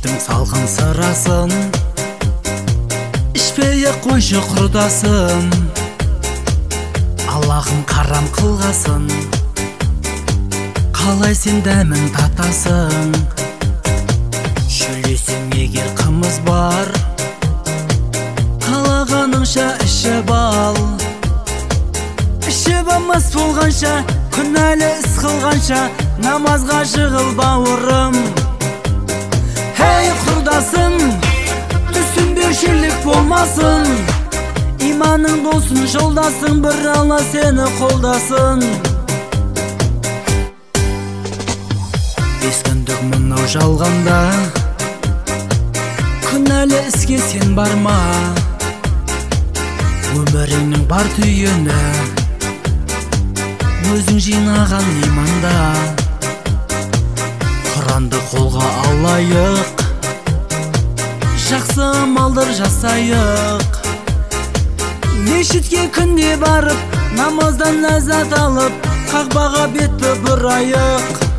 Мешіттің салқын сырасын ішпей-ақ қойшы құрдасым. Аллахым қарам қылғасын, қалай сен дәмін татасың? Шөлдесең егер қымыз бар, қалағаныңша ішіп ал. Ішіп мас болғанша, күнәлі іс қылғанша, намазға жығыл бауырым. Hey құрдасым, түсінбеушілік болмасын, иманың болсын жолдасың, бір Алла сені қолдасын. 5 күндік мынау жалғанда, күнәлі іске сен барма. Өміріңнің бар түйіні өзің жинаған иманда. Құранды қолға алайық, жақсы амалдар жасайық. Мешітке күнде барып, намаздан ләззат алып, Қағбаға бетті бұрайық.